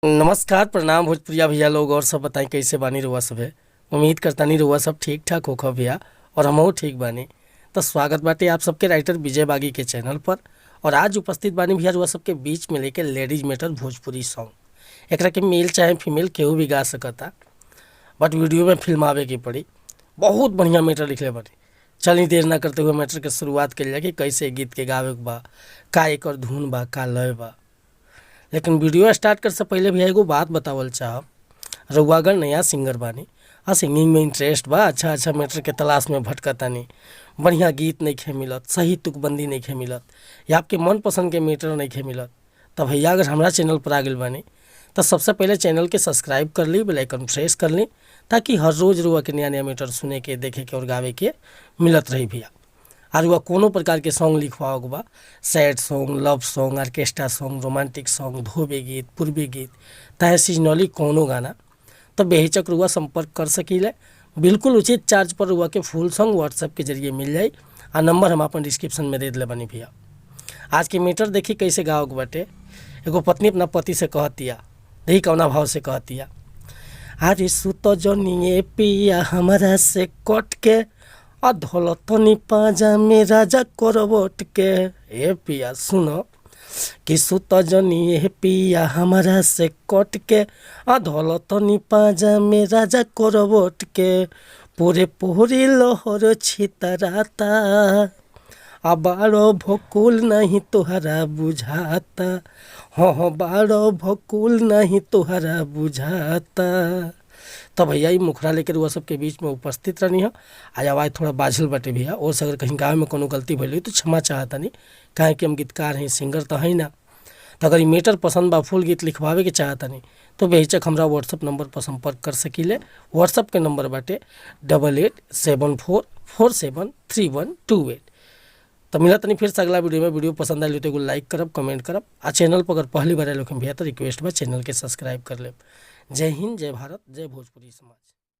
नमस्कार, प्रणाम भोजपुरिया भैया लोग। और सब बताई, कैसे बानी रुआ सभे? उम्मीद करतानी रुआ सब ठीक ठाक होखा भैया और हमहू ठीक बानी। तो स्वागत बाटे आप सबके राइटर विजय बागी के चैनल पर और आज उपस्थित बानी भैया रुआ सबके बीच में लेके लेडीज मेटर भोजपुरी सॉन्ग। एकरा के मेल चाहे फीमेल केहू भी गा सकता, बट वीडियो में फिल्मावे के पड़ी। बहुत बढ़िया मैटर लिखले बानी। चली, देर ना करते हुए मैटर के शुरुआत कइल जाए कि कैसे गीत के गावे के बा, का एकर धुन बा, का लय बा। लेकिन वीडियो स्टार्ट करे से पहले भी एगो बात बतावल चाहब। रउआ अगर नया सिंगर बानी आ सिंगिंग में इंटरेस्ट बा, अच्छा अच्छा मैटर के तलाश में भटकतानी, बढ़िया गीत नइखे मिलत, सही तुकबंदी नइखे मिलत या आपके मनपसंद के मैटर नइखे मिलत, त भैया अगर हमरा चैनल पर आ गइल बानी त सबसे पहले चैनल के सब्सक्राइब कर ली, बेल आइकन प्रेस कर ली, ताकि हर रोज़ रुआ के नया नया मैटर सुने के, देखे के और गावे के मिलत रही भैया। आर रुआ कोनो प्रकार के सॉन्ग लिखवाओ के बा, sad song, love song, orchestra song, romantic song, धोबी गीत, पूर्वी गीत, चाहे सीजनली कोनो गाना, तो बेहिचक रुआ संपर्क कर सकीले। बिल्कुल उचित चार्ज पर रुआ के फुल सॉन्ग व्हाट्सएप के जरिए मिल जाई आ नंबर हम अपन डिस्क्रिप्शन में दे दिले बानी भैया। आज के मीटर देखी कैसे गाओ के बाटे। एगो पत्नी अपना पति से कहतिया, देखी कौना भाव से कहतिया। अरे सुत जनिए पिया हमरा से कट के, आ धोल तनी पाजा में राजा करवट के। ए पिया सुनो कि सुत जनिए पिया हमरा से कट के, आ धोल तनी पाजा में राजा करवट के। पोरे पोरे लहर छितराता, आ बारो भकुल नहीं तोहरा बुझाता। हाँ हाँ, बारो भकुल नहीं तोहरा बुझाता। तो भैया, ई मुखड़ा लेकर रुआ सबके बीच में उपस्थित रहनी है। आज आवाज़ थोड़ा बाझल बाटे भैया और से अगर कहीं गावे में कोनो गलती भइल होई तो क्षमा चाहतानी, काहे कि हम गीतकार हैं, सिंगर तो हैं ना। तो अगर ई मैटर पसंद बा, फुल गीत लिखवावे के चाहतानी, तो बेहिचक हमरा व्हाट्सअप नंबर पर संपर्क कर सकीले। व्हाट्सअप के नंबर बाटे 8874473128। तो मिलत तनी फिर से अगला वीडियो में। वीडियो पसंद आयल तो एगो लाइक करब, कमेंट करब आ चैनल पर अगर पहली बार आयल भैया तो रिक्वेस्ट बा, चैनल के सब्सक्राइब कर लेब। जय हिंद, जय भारत, जय भोजपुरी समाज।